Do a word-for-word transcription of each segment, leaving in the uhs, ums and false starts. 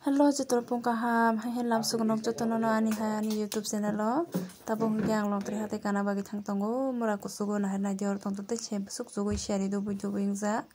Hello, jotono phung kaham, hai hai lam sugunok jotono no ani hai ani YouTube channel o. Tabuk hwnkhe ang Longtri hatai kana bagwi thang tongo, mura kusugo nahar nai diyor tong tei se suk sugui siyari dubui dubui wngjak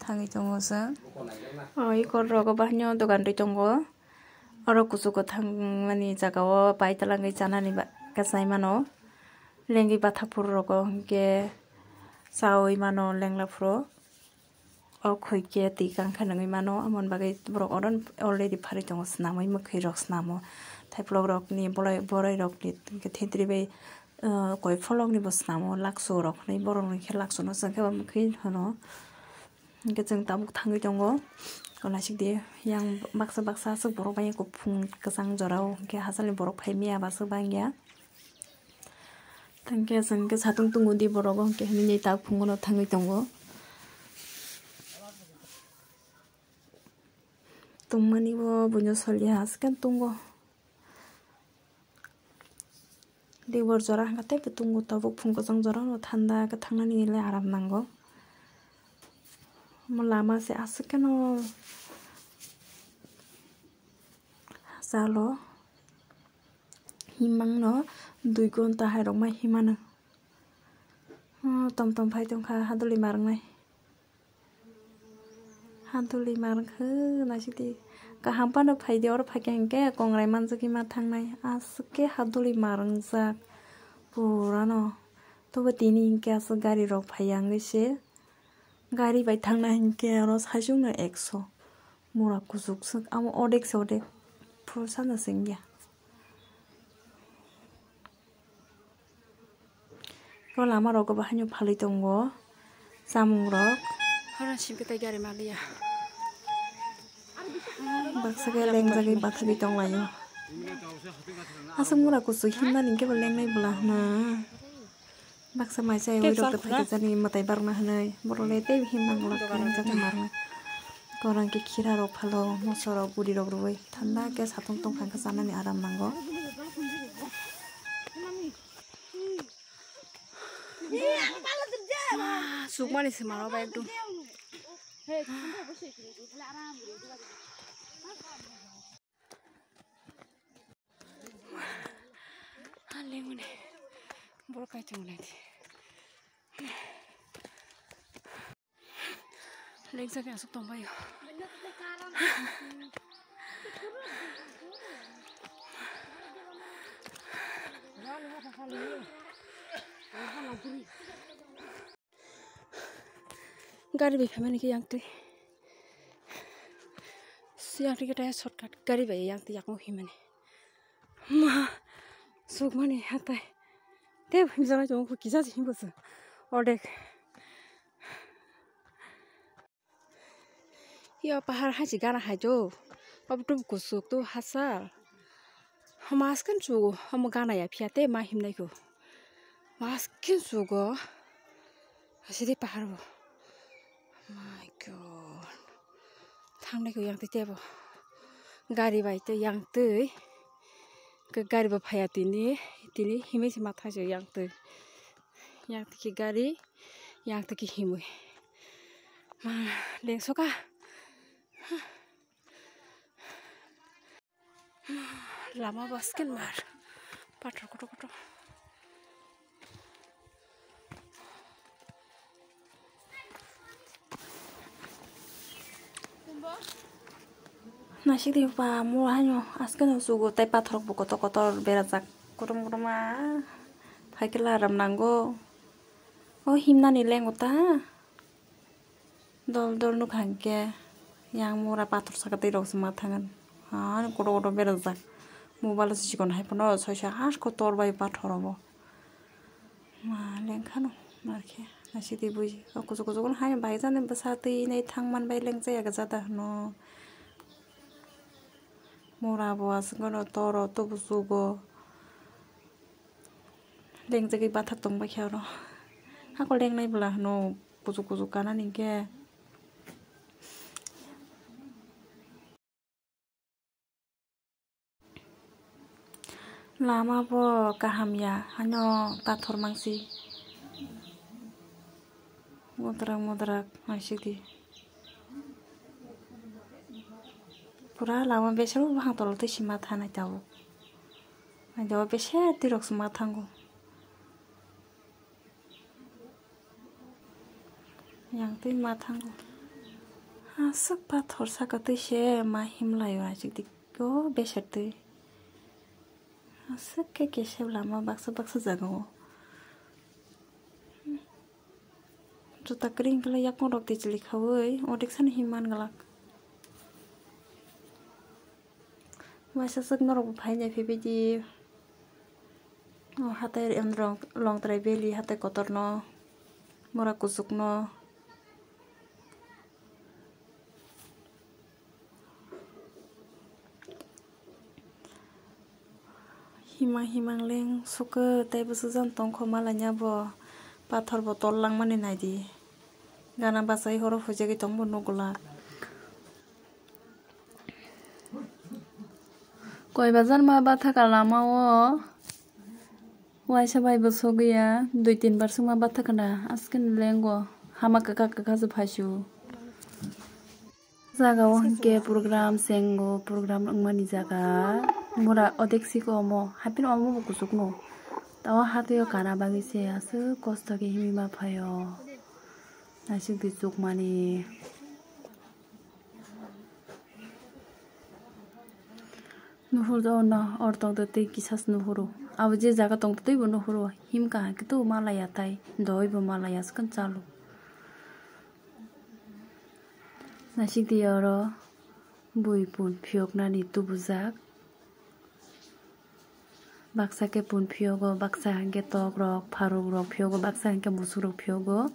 thangwi tongo chwng. O ikor rogo bahino dogan rwi tongo, oro kusugo thangmani jaga o pai talangwi chanani ba-, kachai mano, lengwi bathak phuru rogo hwnkhe chaui mano lengla phuru. O khoi khe twi kang khe nungwi mano, amoni bagwi borok oro already pharwi tongo, swnamwi mwkhwi rok swnamo, thaiplok rokni, bolai, boroi rokni, hwnkhe thentwrwi bai, ah, koi pholok ni bo swnamo, laksu rok hinwi borok ni khe laksu no chwng khe bo mwkhwi hwno. Hwnkhe chwng tabuk thangwi tongo, o naisik di yang baksa baksa aswk borok bai kuphung kwchang jora o, hwnkhe hachal ni borok phai maya bo aswk bang ya. Tangkhe chwng khe satung tungo di borok o, hwnkhe hinwi tak phungo no thangwi tongo. Tongmani bo buino soli haske tongo. Dibor jora hwnkhe teibo tongo, tabuk phung kwchang jora no thanda khe thangnani le aram nango. Omo lama se aswk kheno hachalo. Himangno dui ghonta hai rok ma himano. O tom tom phai tongkha haduli marwngnai. Haduli marwngkha naisik di. Kaham phano phai di, oro phai khe hinkhe kongrai manjagwi ma thangnai. Aswk khe haduli marwngjak purano. Tobo tini hinkhe aswk gari rok phai ya wngwi se. Gari bai thangna hinkhe oro saichung no ekso. Mura kuchuk swk, amo odek se odek. Phul sana se wngya. O lama rogo bahaino phalwi tongo chamung rok. Horo simi khe tai gari maliya. Baksa khe lengjagwi bathagwi tonglaio. Aswk mura kuchuk himnani hinkhe bo lengnai bwla hwna. Baksa mai chai ui rok tei phaikhe jani mwtai barokna hwnwi borok le tei himna ngwlak kwrwng jani marwknai. Korang khe khira rok phalo, moso rok, bwrwi rok rwui thanda khe satung tongkha khe chanani aram nango. Sukmani se maro bai ekdom. Lemune borok kai chong nai di. Lengsa khe aswk tongbaio. Gari bai phaimani khe yang twi. Yang twi khe shortcut gari bai yang twi yakung himani. Ma sukmani hatai. Tei himjana chong kisa himbo se. Odek. Yo pahar hachi gana hai jo. Ob tum kusuk tu hasa. Mask kan chu homo gana ya phiya tei ma himnai ko. Mask kan chu go. Asidi pahar bo. My God. Thangnai ko yang twi tebo. Gari bai tei yang twi. Ke gari bo phaya tini, tini himwi se ma thangsi yang twi. Yang twi ki gari, yang twi ki himwi. Ma lengsoka. Lama basket mar. Pathor kotor kotor. Naisik di pa mo haino aske no sugo tei pathor bo kotor kotor berajak kotor kotor ma phaikhe laram nango. O himnani lengo ta. Dol dol nukha hinkhe yang mura pathor saka tei rok se ma thangan. Ha, kotor kotor berajak. Mobile o se chikon hai phano soisa hasko tor bai pathor obo. Ma lengkhano markhe naisik twi buji. O kuchuk kuchuk no hai bai jani bwsa twi nai thang man bai lengchaya gajada hwno. Mura bo aswk no toro tubuchugo. Lengjagwi bathak tongbaikhe oro. Hako lengnai bwla hwno kuchuk kuchuk kanani hinkhe. Lama bo kaham ya, ano pathor mangsi. Mudrak mudrak naisik di. Pura lama besero bwkhang tolo twi sima thanai tabuk. Naidi o beser twi rok sima thango. Yang twi ma thango. Aswk pathor saka twi se ma himlai o achik dik o beser twi. Aswk khe kesep lama baksa baksa jaga o. Juta kwrwi hwnkhe yakung rok twi chwlwi khaui odek sani himman glak. Waisa swk norok bo phainai phaibaidi. O hatai Longtrai Valley hatai kotorno, mura kuchukno. Himang himang leng sukhe tei bwswk jani tongkho malaina bo pathor bo tol langmani naidi. Gana bachai horo huijagwi tongbo nukglak. Koi bazar ma bathaka lama o waisa bai bo sogwi ya dui tin bar swkma bathakna aswkhe lengo hama kwkha kwkha se phaisu. Jaga o hinkhe program sengo, program wngmani jaga. Mura odek siko omo, haphino omo bo kuchukno. Tamo hatwi o kana bagwi se aswk kosto khe himwi ma phaio. Naisik di chukmani. Nuhur do no, or tong twi kisa se nuhuro. Abo je jaga tong twi bo nuhuro. Himkha hwnkhe to malaya tai, doi bo malaya swkang chalo. Naisik di oro bui pun phiyoknani tubujak. Baksa khe pun phiyogo, baksa hinkhe tok rok, pharuk rok phiyogo, baksa hinkhe musuk rok phiyogo.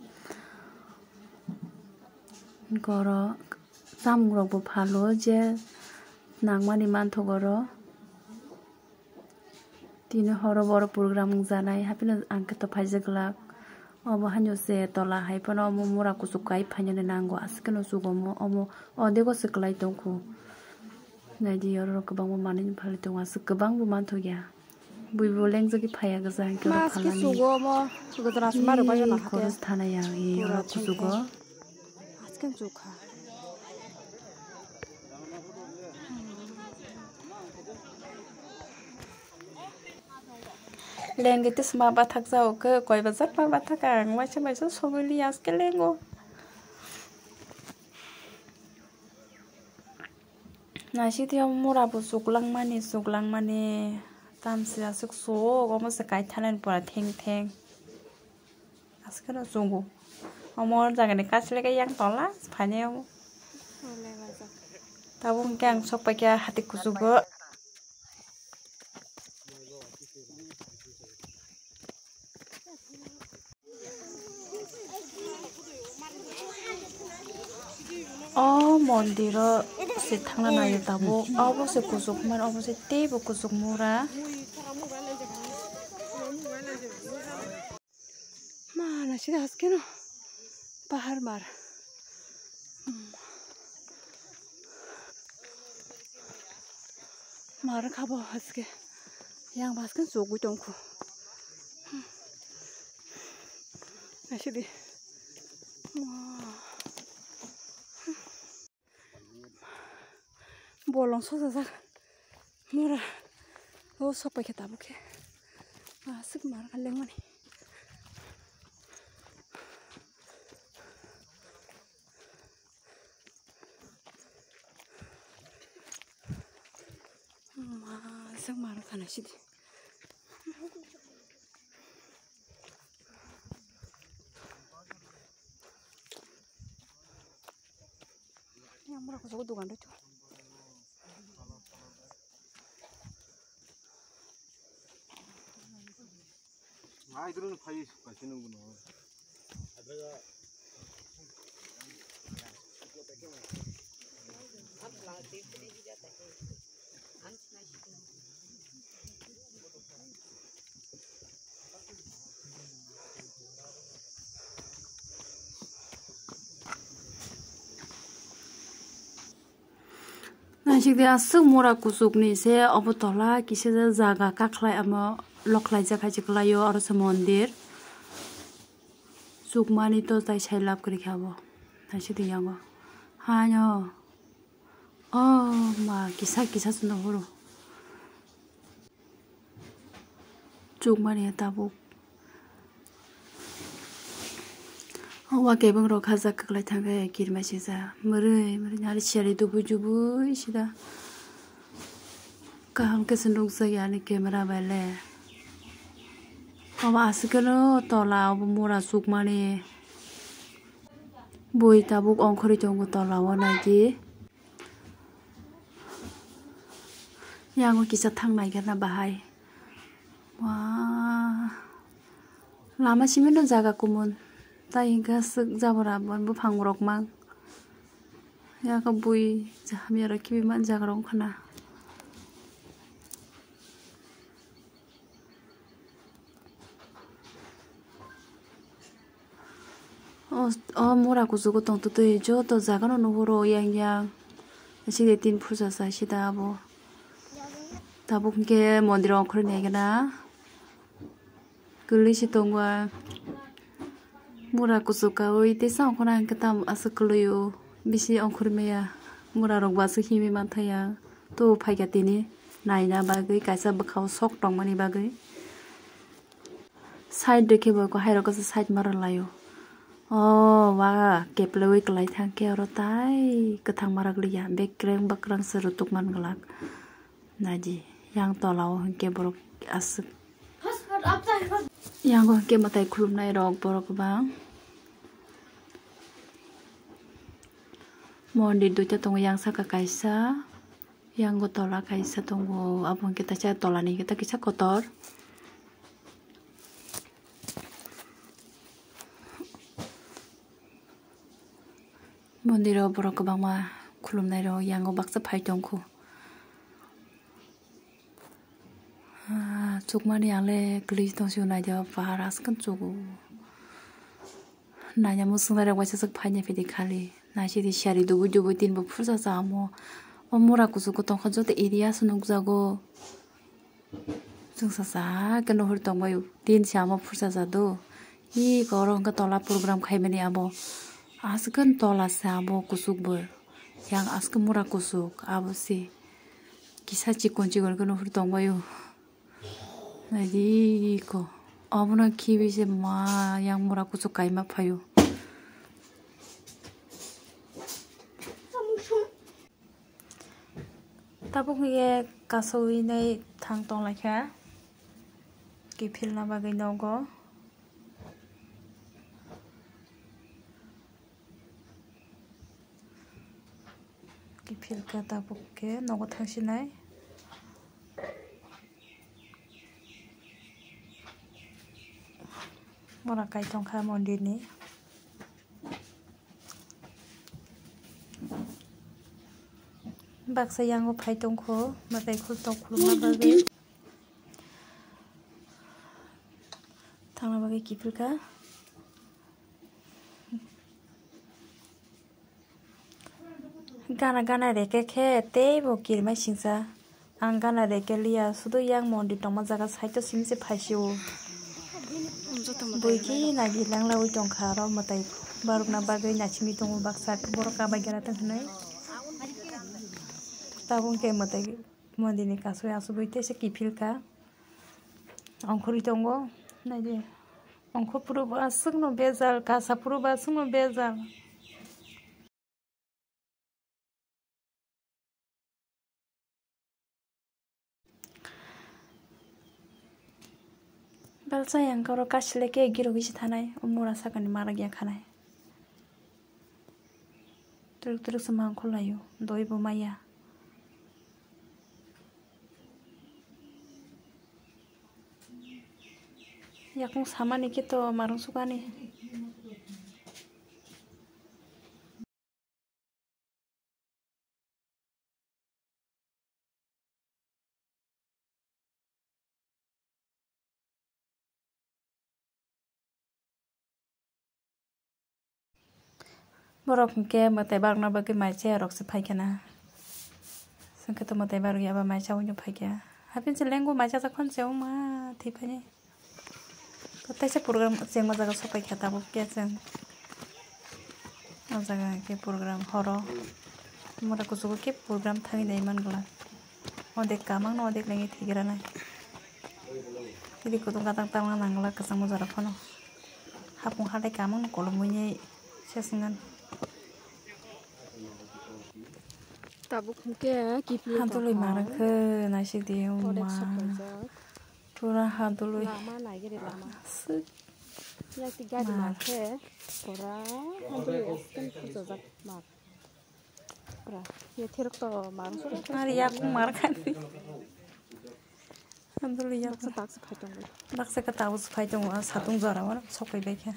Hinkhe oro chamung rok bo phalo je nangmani manthok oro. Tini horo boro program wngjanai, haphino ang khe to phaijak glak. Obo haino se tola hai phano omo mura kuchuk kai phainani nango, aswk kheno chugo omo, omo odego se kwlai tongkhu. Naidi oro kwbangma manwi phali tongo, aswk kwbang bo manthokya. Buibo lengjagwi phaiya gwja hinkhe oro phalnani. Chugo omo, gwdra se ma rwbaio nahakhe. Khorok thanai ang oro kuchugo. Aswk chukha. Lengwi tei sma bathak jao khe, koi bazar ma bathak ang, waisa waisa sogwi li aske lengo. Naisik tei mura bo chuklangmani, chuklangmani, tamsi aswk chuk, omo se kaithalani pura theng theng. Aswkno chungo. Omo jagani kaisa leke yang tola phainai omo. Tabuk hwnkhe ang sok paikha hati kuchugo. O mondiro se thangna naio tabuk. Obo se kuchuk mani, obo se teibo kuchuk mura. Ma, naisidi haskeno pahar mar. Mar khabo haske. Yang basken chugwi tongkhu. Naisidi. Bolong sojajak. Mura. O sok paikha tabuk khe. Aswk mar kha lengmani. Ma, aswk mar kha naisidi. Yang mura kuchugo dogan rw tong. Naisik di aswk mura kuchuk ni se obo tola kisa jaga kakhlai amo loklai jak hai se kwlai o, oro se mondir chukmani to tai sai lab kwrwi kha bo. Naisik di yango haino. Oh, ma, kisa kisa se nuhuro. Chukmani tabuk. O wa kebeng rok khajak kwklai thangkhe kirmai sijak. Mwrwi, mwrwi nari siyari dubui dubui sida. Kaham khe se nukjak ya ani camera bai le. Obo aswk khe no tola obo mura chukmani. Bui tabuk ongkhorwi tongo tola o naidi. Yango kisa thang nai khe na bahai. Wah. Lama simi no jaga kumun. Tai hwnkhe aswk jabra bo buphang rok mang. Yako bui hamya rok kibi man jaga rok wngkha na. O, o mura kuchugo tongtwtwi joto jagano nuhuro yang yang. Side tin phusa sa sida abo. Tabuk hwnkhe mondir ongkhorwi naikhe na. Kwlwi se tongo. Mura kuchuk kaui teisa ongkhorna hwnkhe tamo aswk kwlwi o. Bisi ongkhorwi maya. Mura rok bo aswk himwi manthaya. To phaikha tini naina bagwi kaisa bwkhao sok tongmani bagwi. Side rikhe bo hairok kasa side ma rwlaio. O wa keplewi kwlai thangkhe oro tai kwthang ma rwkliya. Bekreng bwkrang se rwtuk man glak. Naidi yang tola o hwnkhe borok aswk. Yango hwnkhe mwtai khulumnai rok borok kwbang. Mondir duita tongo yang saka kaisa. Yango tola kaisa tongo, abo hwnkhe teisa tola ni khe ta kisa kotor. Mondir o borok kwbangma khulumnai rok yango baksa phai tongkho. Ah, chukmani ang le kwlwi tongsi naidi o pahar aswk chugo. Naina muchungnai rok waisa swk phaina phidi khali. Naisidi siyari dubui dubui tin bo phursa sa omo. O mura kuchugo tongkha joto area se nukjago. Chwng sasa khe nuhur tongbaio tin se omo phursa sa do. Hi khe oro hwnkhe tola program khaimani abo. Aswk khe tola se abo kuchuk bo. Yang aswk mura kuchuk abo se. Kisa chikon chikon khe nuhur tongbaio. Naidi ko. Obono khibi se ma yang mura kuchuk kaima phaio. Tabuk hwnkhe kasowi nai thang tonglaikha. Kiphilna bagwi nogo. Kiphilkha tabuk khe nogo thangsinai. Mura kai tongkha mondirni. Baksa yango phai tongkho, mwtai khul tok khulumna bagwi. Thangna bagwi kiphilkha. Gana gana reke khe teibo kirima singsa. Ang gana reke liya, sudu yang mondir tongma jaga side o simi se phaisio. Buiki nagi langlaui tongkha aro mwtai barukna bagwi naisingwi tongo baksa borok kabai gana tong hinwi. Tabuk hwnkhe mwtai mondirni kasui asugwi teisa kiphilkha. Ongkhorwi tongo naidi. Ongkhor phuru bo aswkno bejal, kasa phuru bo aswkno bejal. Belsa yang koro kasile ke girogwi se thanai, o mura sakani marak ya khanai. Twrwk twrwk se mangkhor laio, doi bo maya. Yakung samani khe to marung sukani. Borok hwnkhe mwtai barokna bagwi mai chaya rok se phaikha na. Chwng khe to mwtai barwi aba mai chaui no phaikha. Hapin se lengo mai chajak phano se wngma thwi phaini. To teisa program chengma jaga sopai kha tabuk khe chwng. O jaga hwnkhe program horo. Mura kuchugo khe program thangwi nai man gla. Odek kamang no odek lengwi thwi gra nai. Kiri kutung katang tangna nang gla kwchangma jora phano. Hapung hatai kamang no kolomwi nai ses wngan. Tabuk hwnkhe kipling Hadulwi kaham. Marang khe naisik di Odek ma. Sok kaijak. Pura hadulwi. Lama naigiri lama. Sik. Yakti gari Ma. Mar khe pura hadulwi aswk khujajak mar. Pura. Ye therok to mar. Ar yakung mar khani. Andole yak. Baksa baksa phai tongo. Baksa ka tabuk phai tongo, a satung jora o sok pai bai khe.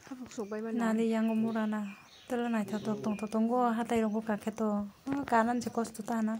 Tabuk sok bai mani. Nali yango mura na. Tela naithotok tongthok tongo, hatai rogo kakhe to. O kanan je kosto ta na.